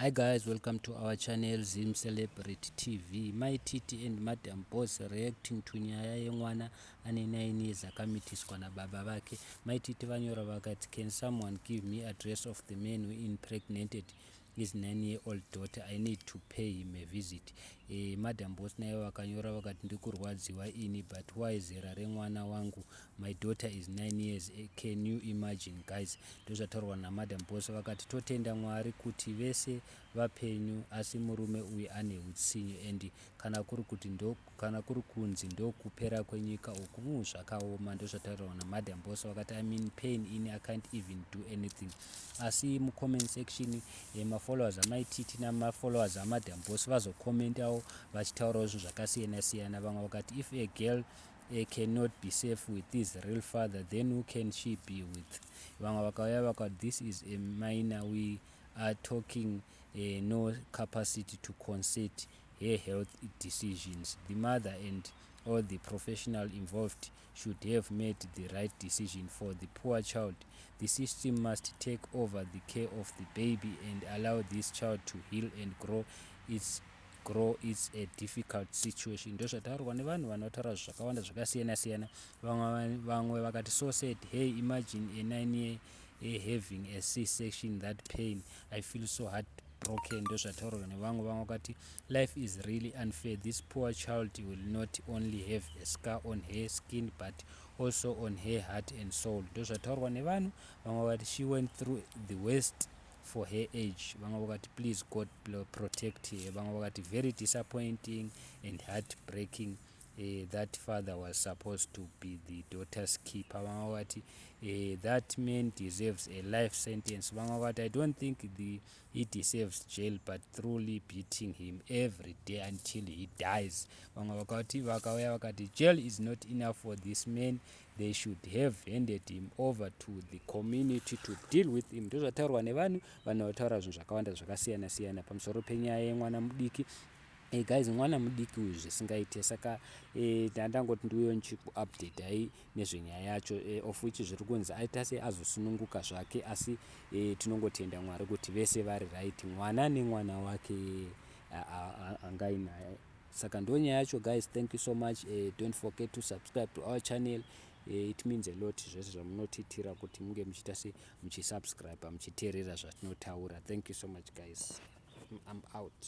Hi guys, welcome to our channel, Zim Celebrity TV. Mai Titi and Madam Boss reacting to nyaya yemwana ane 9 years akamitiswa nababa vake. Mai Titi vanyora vakati, "Can someone give me address of the man who impregnated his 9-year-old daughter? I need to pay him a visit." Madam Boss naivo vakanyora vakati, "Ndikurwadziwa ini, but why zera remwana wangu? My daughter is 9 years. Can you imagine, guys?" Ndozvataurwa naMadam Boss. Vakati, "Totenda Mwari kuti vese vapenyu, asi murume uyu ane utsinye, and kana kuri kuti ndo, kana kuri kunzi ndokupera kwenyika uku, zvakaoma." Ndozvataurwa naMadam Boss. Vakati, "I'm in pain ini, I can't even do anything." Asi mucomment section, mafollowers aMai Titi namafollowers aMadam Boss vazocommentawo vachitaurawo zvinhu zvakasiyana siyana. Vamwe vakati, "If a girl cannot be safe with his real father, then who can she be with?" Vamwe vakauya vakati, "This is a minor we are talking, no capacity to consent her health decisions. The mother and all the professional involved should have made the right decision for the poor child. The system must take over the care of the baby and allow this child to heal and grow. It's a difficult situation." Ndozvataurwa nevanhu vanotaura zvakawanda zvakasiyana siyana. Vamwe vakati, "So sad. Hey, imagine a 9 year having a C section. That pain, I feel so heart broken." Ndozvataurwa nevamwe. Vamwe vakati, "Life is really unfair. This poor child will not only have a scar on her skin but also on her heart and soul." Ndozvataurwa nevanhu. Vamwe vakati, "She went through the worst for her age." Vamwe vakati, "Please God protect her." Vamwe vakati, "Very disappointing and heart breaking. That father was supposed to be the daughter's keeper." Vamwe vakati, "That man deserves a life sentence." Vamwe vakati, "I don't think he deserves jail, but thoroughly beating him every day until he dies." Vamwe vakati, vakauya vakati, "Jail is not enough for this man. They should have handed him over to the community to deal with him." Ndozvataurwa nevanhu. Vanhu vataura zvinhu zvakawanda zvakasiyana siyana pamusoro penyaya yemwana mudiki. Hey guys, mwana mudiki uyu zvisingaite. Saka ndandangoti ndiuyo ndichikuupdatei nezvenyaya yacho, of which zviri kunzi aita se azosununguka zvake, asi tinongotenda Mwari kuti vese vari right, mwana nemwana wake angainaye. Saka ndo nyaya yacho, guys. Thank you so much. Don't forget to subscribe to our channel. It means a lot zvese zvamunotiitira kuti munge muchiita se muchisubscribe, muchiteerera zvatinotaura. Thank you so much, guys. I'm out.